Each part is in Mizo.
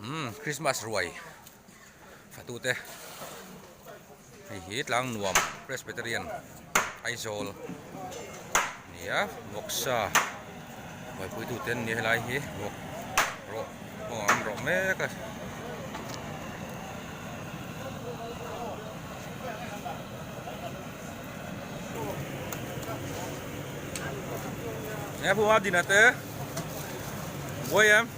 Umm Christmas ruai fatute hei hi tlang nuam Presbyterian Aizawl nia vawksa buaipuitute an ni helai hi vawk rawh pawh an rawh mek a. Nghe phu a dina te buai em.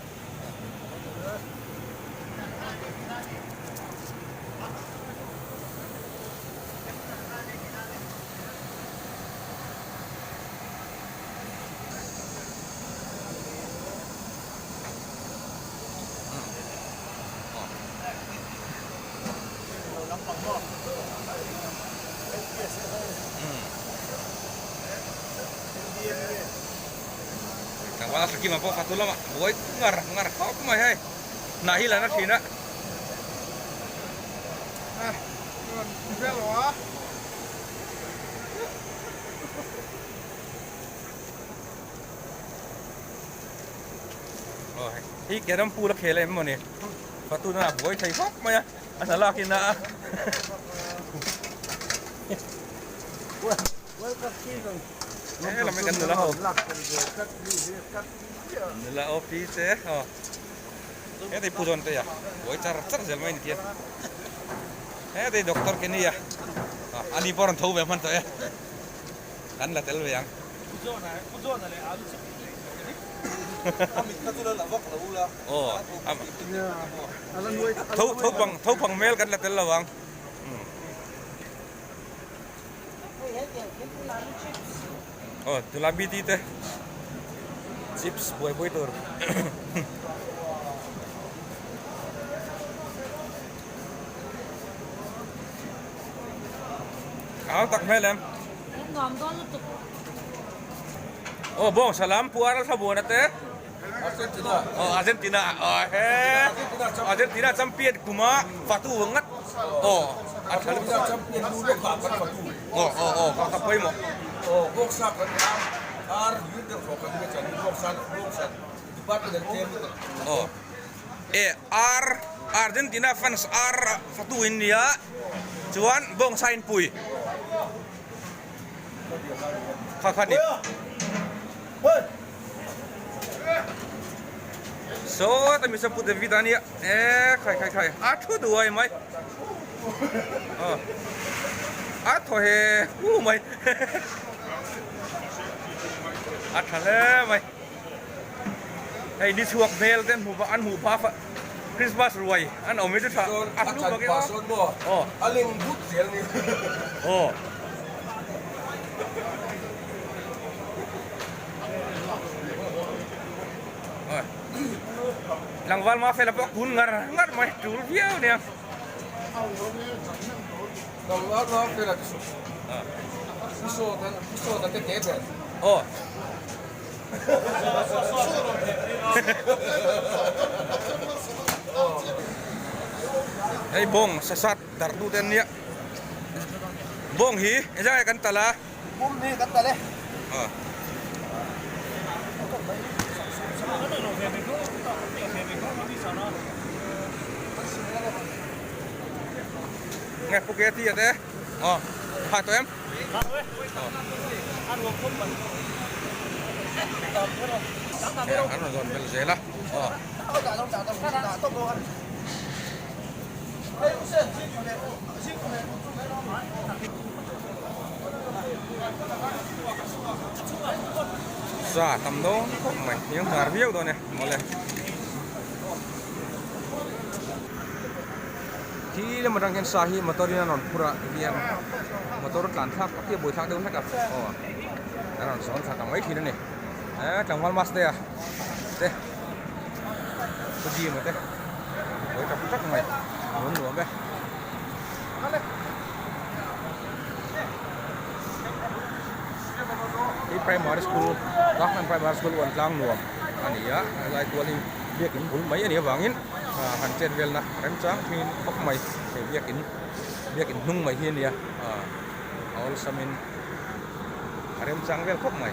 Tlangval a Kima pawh fatu lamah buai ngar ngar khawp mai hei hnah hi la na thin a. Hi carrom pool a khel em mawni fatu na a buai thei khawp mai a. A hna lak in a. He lam hi kan nula ho. Nula OP te aw. Hetei pu zawn te a buai char char zel mai ni tiang. Hetei doctor Kenny a ani pawh a rawn tho ve hman tawh e. Kan la tel ve ang. Aw tho pang hmel kan la tel lo ang. Aw tula BT te chips buaipui tur. Au tak hmel em. Nuam dawn lutuk. Aw bawng salam puar a thlamuan ate. Argentina. Aw Argentina. Aw he. Argentina champion kuma fatu ngat. Aw a tha lutuk. Argentina champion nu lawk ah kan fatu. Aw aw aw ka ka pawimawh. Aw bawng sa kan ar ar yun deuh thaw kan match a ni bawng sa bawng sa department an tlem lutuk. Aw e ar Argentina fans ar fatu in nia chuan bawng sa in pui. Kha kha ni. Saw ta misa pu David a nia e khai khai khai a thu duai mai a thaw he hu mai a tha hle mai hei ni chhuak hmel te hmu an hmuh phah a Christmas ruai an awm hi chu tha a hlu bawk e aw a leng but zel ni aw. Tlangval ma fela pawh kun ngar ngar mai tul viau nia. Tlangval ma fela chu Pusaw tan Pusaw ta te te ber. Aw. Hei bawng sasat darh tu te an nia. Bawng hi engzah nge kan talh a? Pum hi kan talh e. Nge pu ke ti ate. Aw. Ha tawh em? An rawn zawn bel zel a. Aw. Sa tam dawn khawp mai hniang hnar viau dawn e mawle khi lam atang hian sa hi motor in a rawn phur a hian motor tlan thlak tak hi a buai thlak deuh hlek a aw a rawn sawn thla ta mai thin a ni e tlangval mask te a te pu Jim a te buai tak tak mai nuam nuam e. Hi primary school Kahman primary school uan tlang nuam a ni a helai tual hi biakin bul mai a nih avangin ah han chet velna remchang thin khawp mai hei biakin biakin hnung mai hi a nia ah a awlsamin a remchang vel khawp mai.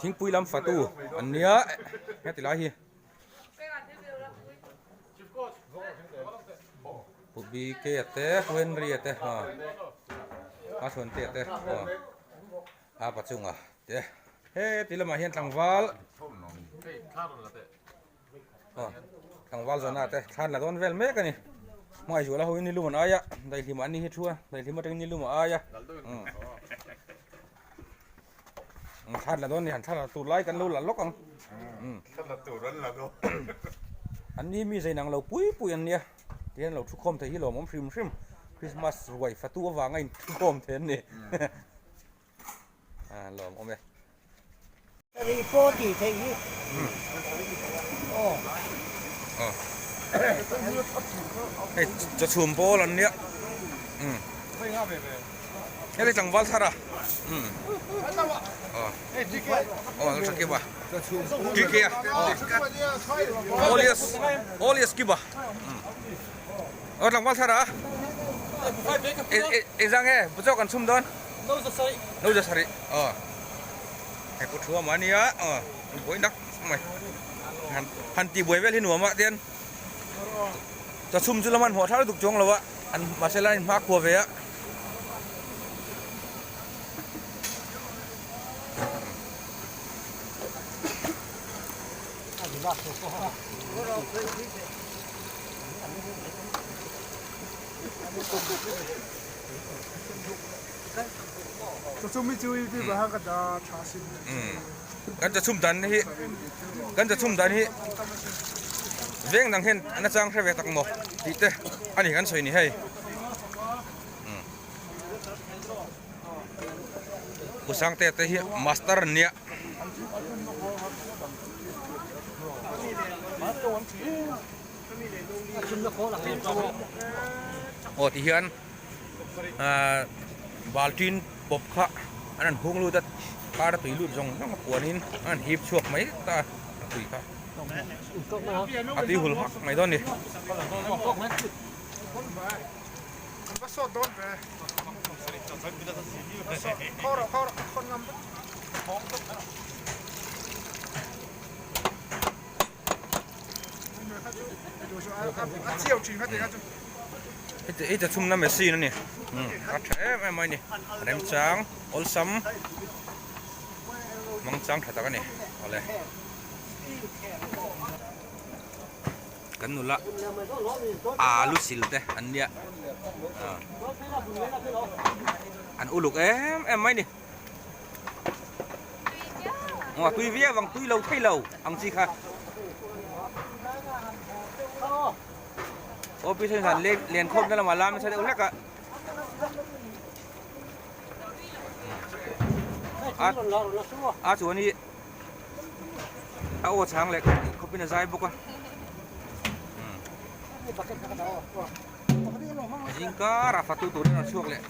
Thingpui lam fatu an nia heti lai hi. Pu BK a te Pu Henry a te aw a chhuan te a te aw a pachunga te heti lamah hian tlangval aw tlangval zawhna te thlan la dawn vel mek a ni hmangaih zuala ho in nilum an ai a daihlim an ni hi thu a daihlim atangin nilum a ai a umm thlan la dawn a ni han thlan la tur lai kan lo la lawk ang umm an ni mi zai nang lo pui pui an nia tihian lo thu khawm thei hi lawmawm hrim hrim Christmas ruai fatu avanga in thu khawm thei an ni. A lawm awm e. Ri pawh tih theih hi. Aw. Aw. Hei chaw chhum pawl an nia. Umm. Hei tlangval thar a. Umm. Aw. Aw lo tha kiba. TK a. Aw. Olias Olias kiba. Umm. Aw tlangval thar a. Engzah nge buchaw kan chhum dawn? No za sarih. Aw. Hei pu thua mah ania aw an buai nak mai. Han han tih buai vel hi nuam ah tian chaw chhum chu lam an hmuh thar duk chuang lo a an mahse la in hma khua ve a. Kan chachhum dan hi kan chachhum dan hi veng dang hian an achang hre ve tak maw tih te a ni kan sawi ni hei Pu Sangte te hi master an nia. Aw ti hian ahh baltin pawp kha an han hung lut a kar a tui lut zawng zawng a puanin an han hip chhuak mai ta a tui kha a tui hul hak mai dawn a ni. Hei ta chhumna machine a ni a tha em em mai a ni remchang awlsam hmangchang tha tak a ni awle kan nula alu sil te an nia an uluk em em mai a ni. Aw tui viau ang tui lo thei lo ang chi kha. Aw pi sen han len khawm na lamah lam nasa deuh hlek a. A a chuan hi a aw chhang leh khawpin a zai bawk a. Zingkar a fatu turin a chhuak leh.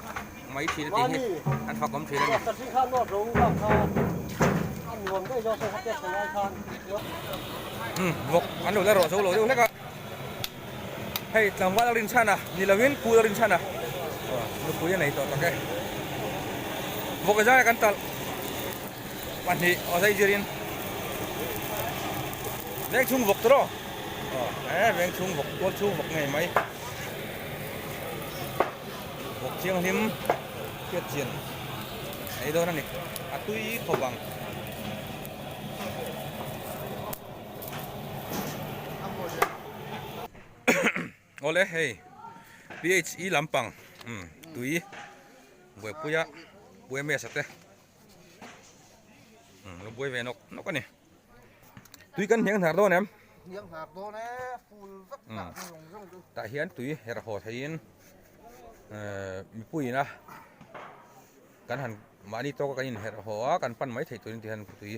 mai thin a tih hi an fak awm thin a ni. Umm vawk an lo la rawh zo lo deuh hlek a hei tlangval a rinchhan a ni lovin kul a rinchhan a nupui a nei tawh tak e vawk zai kan talh pahnih aw zai zirin veng chhung vawk tawh aw e veng chhung vawk tual chhung vawk ngei mai. Vawk thianghlim hriat chian a ei dawn a ni a tui khawp ang. Awle hei PHE lampang umm tui buaipuia buaimesa te umm lo buai ve nawk nawk a ni. Tui kan hniang hnar dawn em? Hniang hnar dawn e, full vek dah chu zawng zawng chu. Tah hian tui herh haw theiin mipui ina kan han mahni tawka kan inherh haw a, kan pan mai theih turin ti hian tui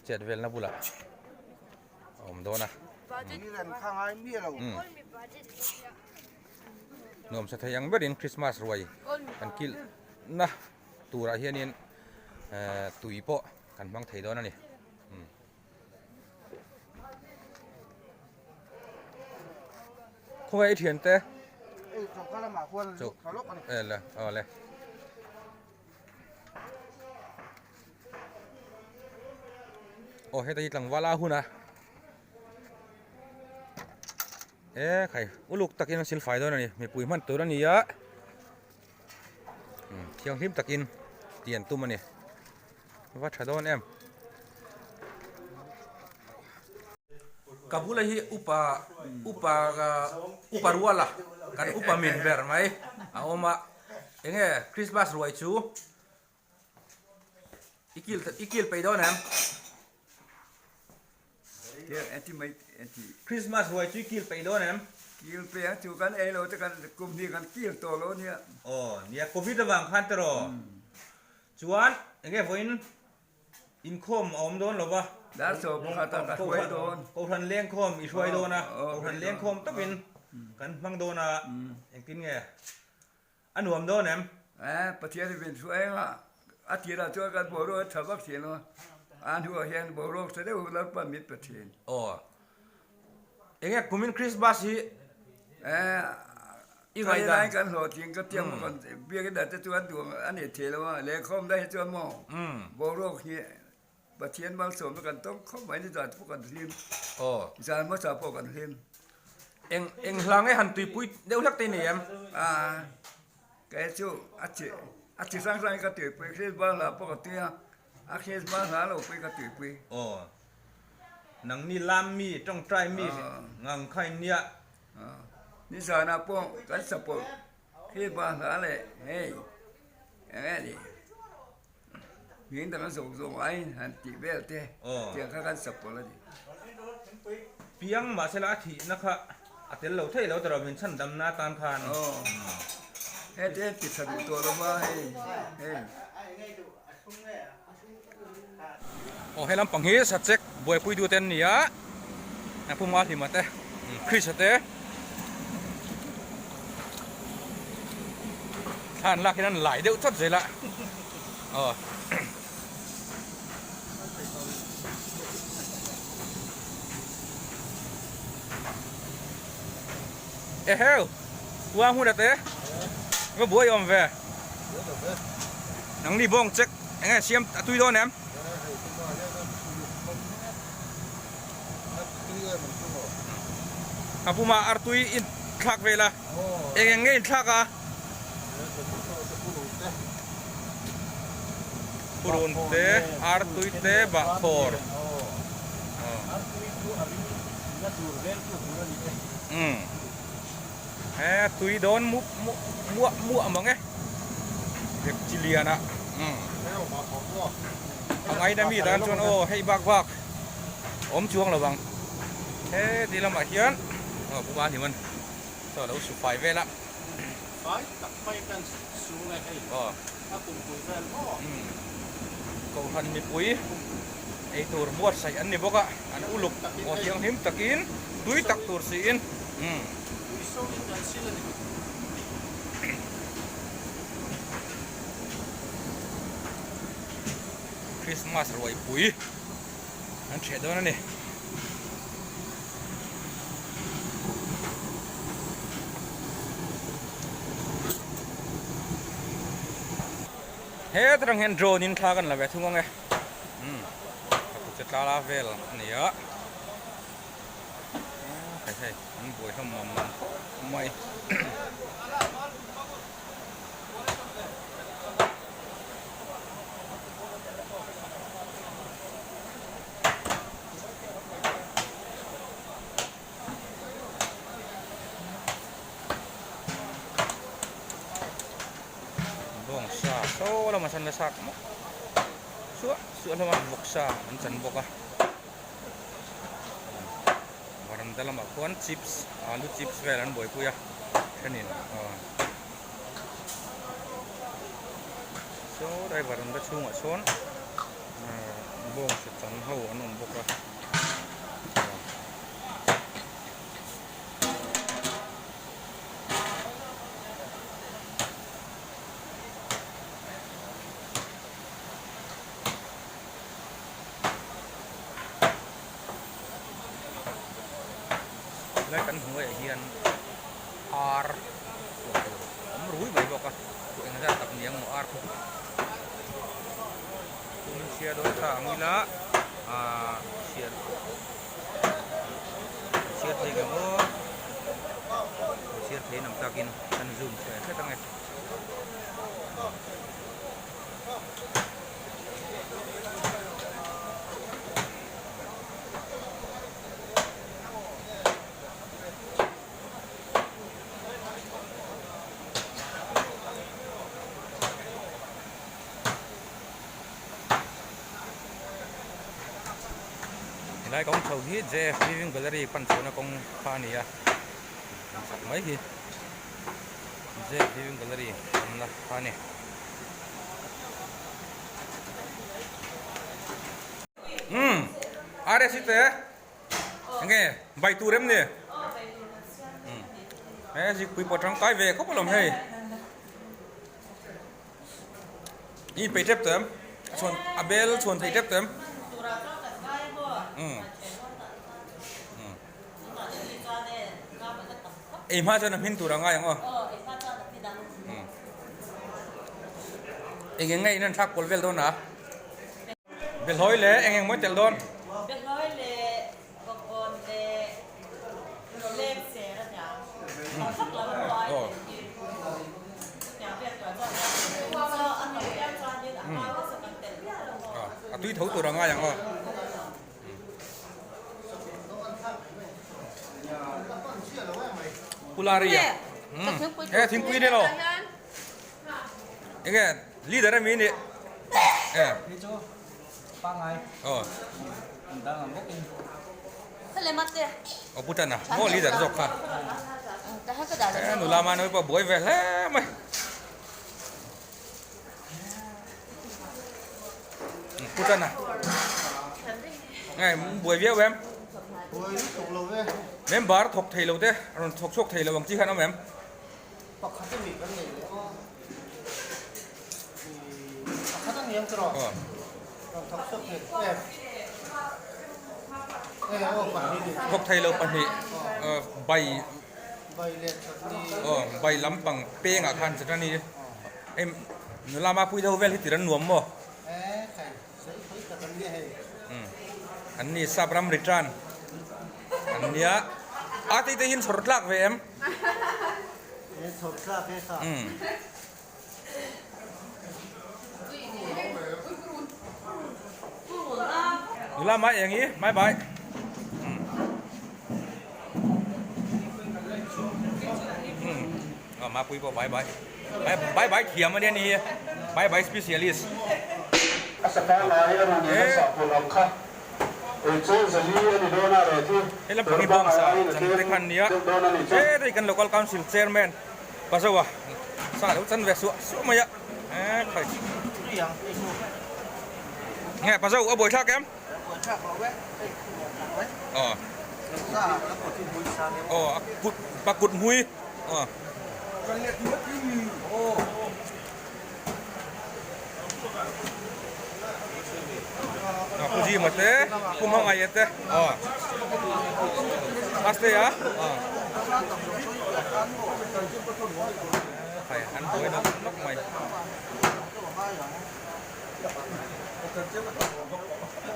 chet velna bulah a awm dawn a. Tui ren kha ngai miah lo. Nuamsa thei ang berin Christmas ruai kan kilh na turah hianin tui pawh kan hmang thei dawn a ni umm khawngaih i thian te e le aw le aw heta hi tlangval a hun a. E khai uluk takin an silfai dawn a ni mipui hman tur a ni a thianghlim takin tih an tum a ni va tha dawn em. Ka bula hi upa upa upa ruala kan upa min ber mai a awm a enge Christmas ruai chu i kil i kil peih dawn em? Christmas ruai chu i kil peih dawn em? Kil peih ang chu kan ei lo te kan kum hnih kan kil tawh lo nia. Aw nia covid avang khan te rawh. Chuan enge vawiin inkhawm a awm dawn lo va. Dar sawm pakhat ah ka hruai dawn. Kohhran lengkhawm i hruai dawn a, kohhran lengkhawm tawpin kan hmang dawn a engtin nge? A nuam dawn em? Eh, Pathian hi min hruai anga a tirah chuan kan boruak a tha vak thin lo a, a hnuah hian boruak tha deuh Lalpa min pe thin. Aw. Enge kumin Christmas hi Eh, i ngaihdan? Kan kan hlawhtling ka tiang maw kan biakin ah te chuan duh a nei thei lo a, lehkhawm daih hi chuan maw boruak hi Pathian malsawmna kan tawng khawp mai ni zan pawh kan hlim. Aw. Zan hmasa pawh kan hlim. Eng eng hla nge han tuipui deuh hlek te nei em? A kei chu a chi a chi hrang hrang hi ka tuipui Christmas hla pawh ka tui a, a Christmas hla lo pawh hi ka tuipui. Aw. Nangni lam mi tawngtai mi ngang kha in nia. Ni zanah pawh kan support Christmas hla leh hei eng nge ni. Hming dang a zawng zawng aiin han tih vel te tiang kha kan sak pawlh a ni. Piang mahsela a thihna kha a tel lo thei lo ta rawh min chhan damna atan khan. Aw heti hian ti tha duh tawh lo va hei hei. Aw he lampang hi sachek buaipui duh te an ni a, Pu Mahlima te Chris-a te. Thla an lak hian an lai deuh chawt zel a aw eheu kuang hmun ate va buai awm ve nangni bawng check enge siam a tui dawn em A puma artui in thlak vel a, eng eng nge in thlak a? Purun te, artui te, bahkhawr. Umm he tui dawn mup muah muah mang e chi lian ah umm a ngaina mi tan chuan aw hei bak bak. Awm chuang lo ang. Heti lamah hian aw Pu Mahniman saw a lo su fai vel a. Fai tak mai kan su nge hei a kumpui vel maw. Kohhran mipui eitur buatsaih an ni bawk a, an uluk aw thianghlim takin tui tak tur siin. Tui sawin kan sil a ni. Christmas ruaipui an ṭheh dawn a ni. He tarang hian drone in thla kan la ve thung ang e. Umm ka kut chu tla la vel a ni a. Hei hei an buai hlawm mam mam khawp mai. Bawngsa saw lama sawn la sak maw suah suah hlawm a vawksa an chan bawk a varanda lamah khuan chips alu chips vel an buaipui a thenin aw. Saw driver an la chhungah sawn bawng hre chang ho an awm bawk a. Helai kan hnuaiah hian ar khuah tur a awm rui mai bawk a khuah eng zat tak ni ang maw ar khu tum chhia dawn ta ang ila ahh chhiar chhiar thei ang aw. takin kan zoom chhe hret ange. Helai kawng chho hi JF Living Gallery pan chhohna kawng kha a ni a, chak mai hi JF Living Gallery awmna kha a ni. Umm RS hi te enge bai tur em ni? Umm he zikpui pawh tangkai ve khawp alawm hei. I peih tep tawh em? Chhuan a bel chhuan theih tep tawh em? Ei hma chuan a hmin tur a ngai ang aw. Eng eng nge in an thlak pawl vel dawn a? Behlawi leh eng eng mawi tel dawn? Behlawi leh bawkbawn leh leng ser a nia. Thak lam pawh a in tir. Chutiang vel tur chuan a a no piang chuanin a kau nasa kan tel miah lo maw. A tui tho tur a ngai ang aw. Pulari a. He thingpui ni lo. Enge leader ami ni. E. Ni chu pangai. Oh. Dang ang bawk in. O putan a. Mo leader zawk kha. E nula ma noi pa buai ve hle mai. Putan a. Ngai buai viau em. Buai lutuk lo ve. Member thawk thei lo te rawn thawk chhuak thei lo ang chi khan awm em. Pakhat a nih kan nei leh aw. Pakhat a ni ang tiraw? Rawn thawk chhuak thei em? E aw pahnih nih chu. Thawk thei lo pahnih bai Bai leh chutney. Aw bai lampang pengah khan chutney hei nula mapui deuh vel hi tir an nuam maw? E khai sei pui tak an nia hei. An ni sap ram return an nia a tei te hian chhawr tlak ve em? Nula mai eng i mai bai. Mapui pawh bai bai. Bai bai thiam ania ni hi. Bai bai specialist. A sapa lai a rawn in a sah pawlh ang kha. Ei chu zali a ni dawn a reh hi He lam pang hi bawng sa chan te khan nia he dei kan local council chairman Pazoa sa lo chan ve suah suah mai a he khai nge Pazo a buai thlak em aw aw a kut pa kut hmui aw. Pu Jima te Pu Hmangaia te aw Maste a hei an buai nawk nawk mai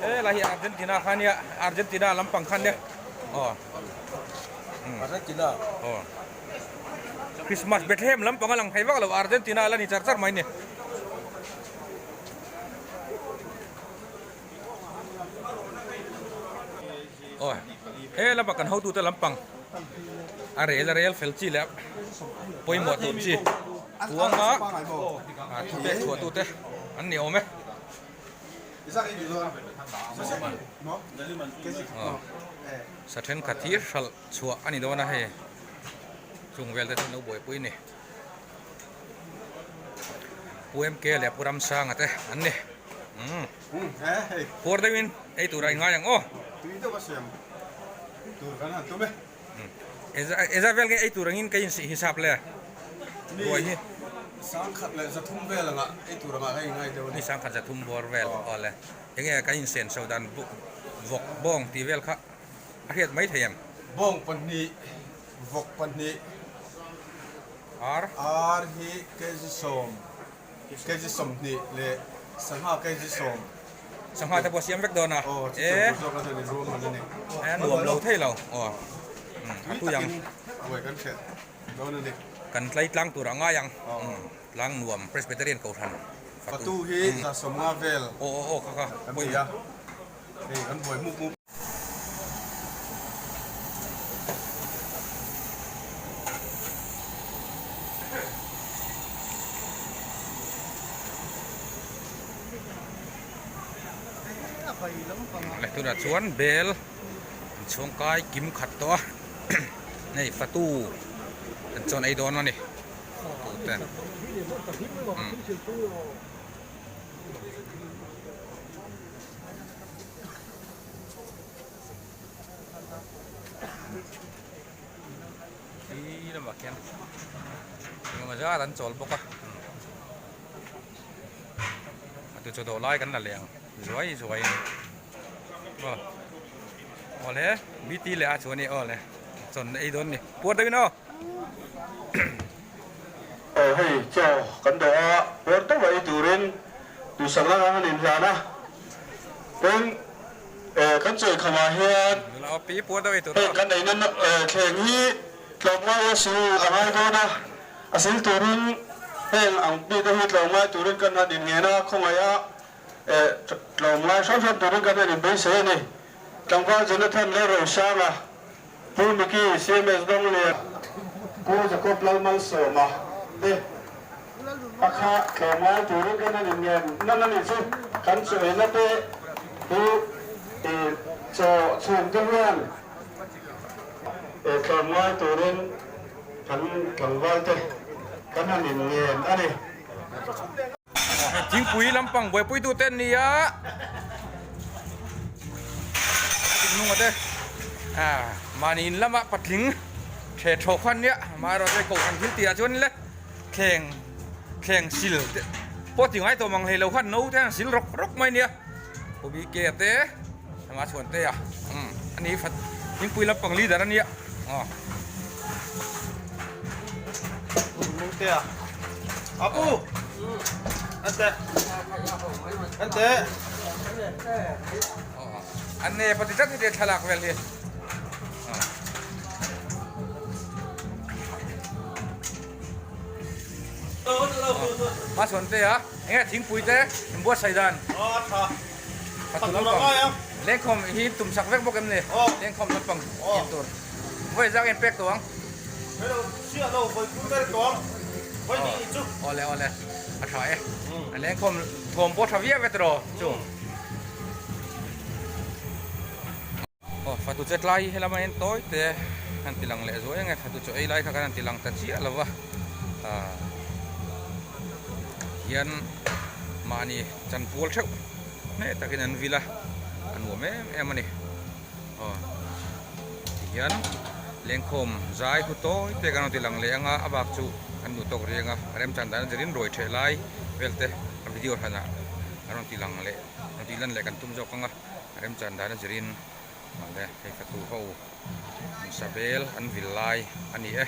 helai hi Argentina kha nia Argentina lampang kha nia aw Argentina aw. Christmas Bethlehem lampang a lang thei vak lo Argentina la ni char char mai ni. Oi he lama kan hotute lampang a rel a rel fel chi leh pawimawh tur chi huanga a thu pek chhuah tute an ni awm e. Sa thenkhat hi hralh chhuah a ni dawn a hei chung vel te chu an lo buaipui a ni Pu MK leh Pu Ramsanga te an ni umm khuar deuhin ei tur a ingai ang aw eza vel nge ei tur angin ka insih hisap le ruai hi Sangkhat leh zathum vel anga ei tur anga ka ingai deuh a ni. Sangkhat zathum bawr vel aw le enge ka insen so dan vawk bawng tih vel kha. A hriat mai thei em? Bawng pahnih, vawk pahnih. Ar? Ar hi kg sawm, kg 20 leh sangha kg sawm. Sangha te pawh siam vek dawn a? Aw, chutiang tur zawk a chuan in ruahman a ni. E, nuam lo thei lo. Aw, a tui ang. Buai kan hreh dawn a ni. Kan tlai tlang tur a ngai ang. Tlang nuam Presbyterian Kohhran Fatu. Fatu hi 150 vel. Aw aw aw kha kha. Kan ti a. Hei kan buai mup mup. Leh tunah chuan bel inchhung kai kim khat tawh a hei fatu an chuan ei dawn a ni fatu te umm. Khi lamah khian engemaw zat an chawl bawk a a tu chaw dawh lai kan la leh ang zuai zuai in aw awle bt leh a chuan i awle chawn ei dawn ni puar deuhin aw. Aw hei chaw kan dawh a puar deuh a ei turin duhsak lak ang an inhlan a tin kan chawi khamah hian heng kan eina thleng hi tlawmngai a sil a ngai dawn a a sil turin heng ang bik a hi tlawmngai turin kan han inngen a khawngaih a tlawmngai hrang hrang turin kan han inbeisei a ni tlangval Jonathan Lalrosanga Pu Micky, CMS Dawnglian, Pu Jacob Lalmalsawma te a kha tlawmngai turin kan han inngen nan a nih chu. Kan chaw-eina te hi chaw chhungte hian tlawmngai turin kan tlangval te kan han inngen a ni. Thingpui lampang buaipuitu te an ni a, nunga te mahni in lama patling the thaw kha an nia amaherawhchu hei kohhran thil tih ah chuan le thleng thleng sil te pawh ti ngai tawh mang hlei lo khan no te an sil rawk rawk mai ania Bobby K te ama chhuan te a ani thingpui lampang leader a nia. Apu ante ante Anne pati tlat heti thlalak vel hi. Hmachhawn te a enge thingpui te in buatsaih dan. Fatu lampang lengkhawm hi tum sak vek bawk em ni? Lengkhawm lampang in tur. Vawi zak in pek tawh ang. Awle awle a tha e. A lengkhawm thawm pawh tha viau e tiraw chu. Aw fatu che tlai hi helama hian tawi te han ti lang leh zuai ang e fatu chaw ei lai kha kan han ti lang ta chiah lo va ah hian mahni chanpual theuh hneh takin an vil a a nuam em em a ni aw tihian lengkhawm zai khu tawi te kan rawn ti lang leh ang a a bak chu an duh tawk riang a remchan dan a zirin ruai theh lai vel te a video hranah an rawn ti lang leh rawn tih lan leh kan tum zawk ang a remchan dan a zirin mahse hei fatu ho Isabel an vil lai a ni e.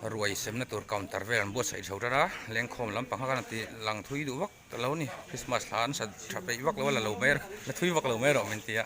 Ruai semna tur counter vel an buatsaih chho tan a, lengkhawm lampang kha kan ti lang thui duh vak ta lo a ni. Christmas hla an sa tha peih vak lo a, la lo mai la thui vak lo mai erawh min ti a.